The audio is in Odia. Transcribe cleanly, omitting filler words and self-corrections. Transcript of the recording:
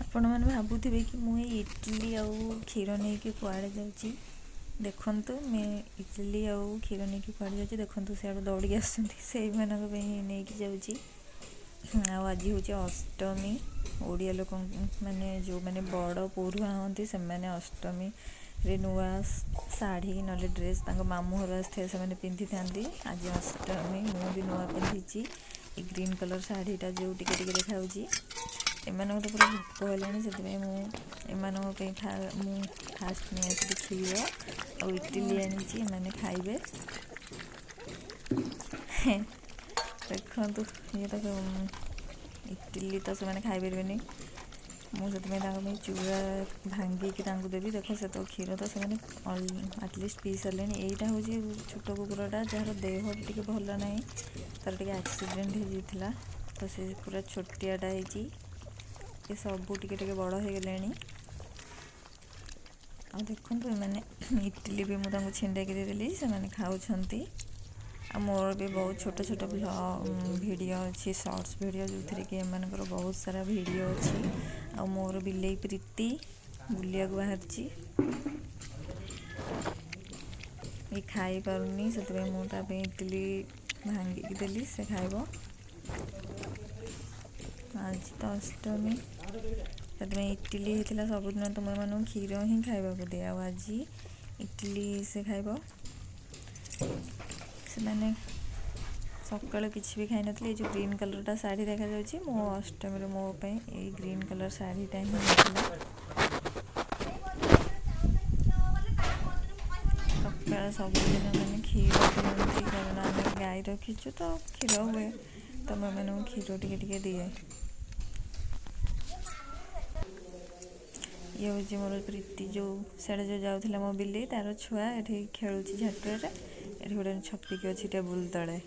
ଆପଣମାନେ ଭାବୁଥିବେ କି ମୁଁ ଏଇ ଇଟିଲି ଆଉ କ୍ଷୀର ନେଇକି କୁଆଡ଼େ ଯାଉଛି। ଦେଖନ୍ତୁ, ମୁଁ ଇଟିଲି ଆଉ କ୍ଷୀର ନେଇକି କୁଆଡ଼େ ଯାଉଛି। ଦେଖନ୍ତୁ, ସିଆଡ଼ୁ ଦୌଡ଼ିକି ଆସୁଛନ୍ତି, ସେଇମାନଙ୍କ ପାଇଁ ନେଇକି ଯାଉଛି। ଆଉ ଆଜି ହେଉଛି ଅଷ୍ଟମୀ। ଓଡ଼ିଆ ଲୋକ ମାନେ ଯେଉଁମାନେ ବଡ଼ ପୋଢ଼ୁଆ ହୁଅନ୍ତି, ସେମାନେ ଅଷ୍ଟମୀରେ ନୂଆ ଶାଢ଼ୀ ନହେଲେ ଡ୍ରେସ୍ ତାଙ୍କ ମାମୁଁ ଘରୁ ଆସିଥାଏ, ସେମାନେ ପିନ୍ଧିଥାନ୍ତି। ଆଜି ଅଷ୍ଟମୀ, ମୁଁ ବି ନୂଆ ପିନ୍ଧିଛି ଏ ଗ୍ରୀନ୍ କଲର୍ ଶାଢ଼ୀଟା, ଯେଉଁ ଟିକେ ଟିକେ ଦେଖାଯାଉଛି। ଏମାନଙ୍କୁ ତ ପୁରା ଭୋକ ହେଲାଣି, ସେଥିପାଇଁ ମୁଁ ଏମାନଙ୍କ ପାଇଁ ମୁଁ ଫାଷ୍ଟ ନେଇ ଆସିଲି କ୍ଷୀର ଆଉ ଇଟିଲି ଆଣିଛି, ଏମାନେ ଖାଇବେ। ଦେଖନ୍ତୁ, ଇଏ ତ ଇଟିଲି ତ ସେମାନେ ଖାଇପାରିବେନି, ମୁଁ ସେଥିପାଇଁ ତାଙ୍କ ପାଇଁ ଚୁଡ଼ା ଭାଙ୍ଗିକି ତାଙ୍କୁ ଦେବି। ଦେଖ, ସେ ତ କ୍ଷୀର ତ ସେମାନେ ଆଟଲିଷ୍ଟ ପିଇ ସାରିଲେଣି। ଏଇଟା ହେଉଛି ଛୋଟ କୁକୁରଟା, ଯାହାର ଦେହ ଟିକେ ଭଲ ନାହିଁ, ତାର ଟିକେ ଆକ୍ସିଡେଣ୍ଟ ହେଇଯାଇଥିଲା, ତ ସେ ପୁରା ଛୋଟିଆଟା ହେଇଛି। ଏ ସବୁ ଟିକେ ଟିକେ ବଡ଼ ହେଇଗଲେଣି। ଆଉ ଦେଖନ୍ତୁ, ଏମାନେ ଇଟିଲି ବି ମୁଁ ତାଙ୍କୁ ଛିଣ୍ଡେଇକି ଦେଇଦେଲି, ସେମାନେ ଖାଉଛନ୍ତି। ଆଉ ମୋର ବି ବହୁତ ଛୋଟ ଛୋଟ ଭିଡ଼ିଓ ଅଛି, ସର୍ଟସ୍ ଭିଡ଼ିଓ, ଯେଉଁଥିରେ କି ଏମାନଙ୍କର ବହୁତ ସାରା ଭିଡ଼ିଓ ଅଛି। ଆଉ ମୋର ବିଲେଇ ପ୍ରୀତି ବୁଲିବାକୁ ବାହାରିଛି, ଏ ଖାଇପାରୁନି, ସେଥିପାଇଁ ମୁଁ ତା ପାଇଁ ଇଟିଲି ଭାଙ୍ଗିକି ଦେଲି, ସେ ଖାଇବ। ଆଜି ତ ଅଷ୍ଟମୀ, ସେଥିପାଇଁ ଇଟିଲି ହେଇଥିଲା। ସବୁଦିନ ତ ମୁଁ ଏମାନଙ୍କୁ କ୍ଷୀର ହିଁ ଖାଇବାକୁ ଦିଏ, ଆଉ ଆଜି ଇଟିଲି ସେ ଖାଇବ। ସେମାନେ ସକାଳୁ କିଛି ବି ଖାଇନଥିଲେ। ଏଇ ଯେଉଁ ଗ୍ରୀନ୍ କଲର୍ଟା ଶାଢ଼ୀ ଦେଖାଯାଉଛି, ମୋ ଅଷ୍ଟମୀରେ ମୋ ପାଇଁ ଏଇ ଗ୍ରୀନ୍ କଲର୍ ଶାଢ଼ୀଟା ହିଁ ହେଇଥିଲା। ସକାଳେ ସବୁଦିନ ମାନେ କ୍ଷୀର ପିଅନ୍ତି, କାରଣ ଆମେ ଗାଈ ରଖିଛୁ ତ କ୍ଷୀର ହୁଏ, ତ ମୁଁ ଏମାନଙ୍କୁ କ୍ଷୀର ଟିକେ ଟିକେ ଦିଏ। ଇଏ ହେଉଛି ମୋର ପ୍ରୀତି, ଯେଉଁ ସିଆଡ଼େ ଯେଉଁ ଯାଉଥିଲା ମୋ ବିଲେଇ, ତାର ଛୁଆ ଏଠି ଖେଳୁଛି ଝାଟୁଆରେ। ଏଠି ଗୋଟେ ଛପିକି ଅଛି ଟେବୁଲ୍ ତଳେ।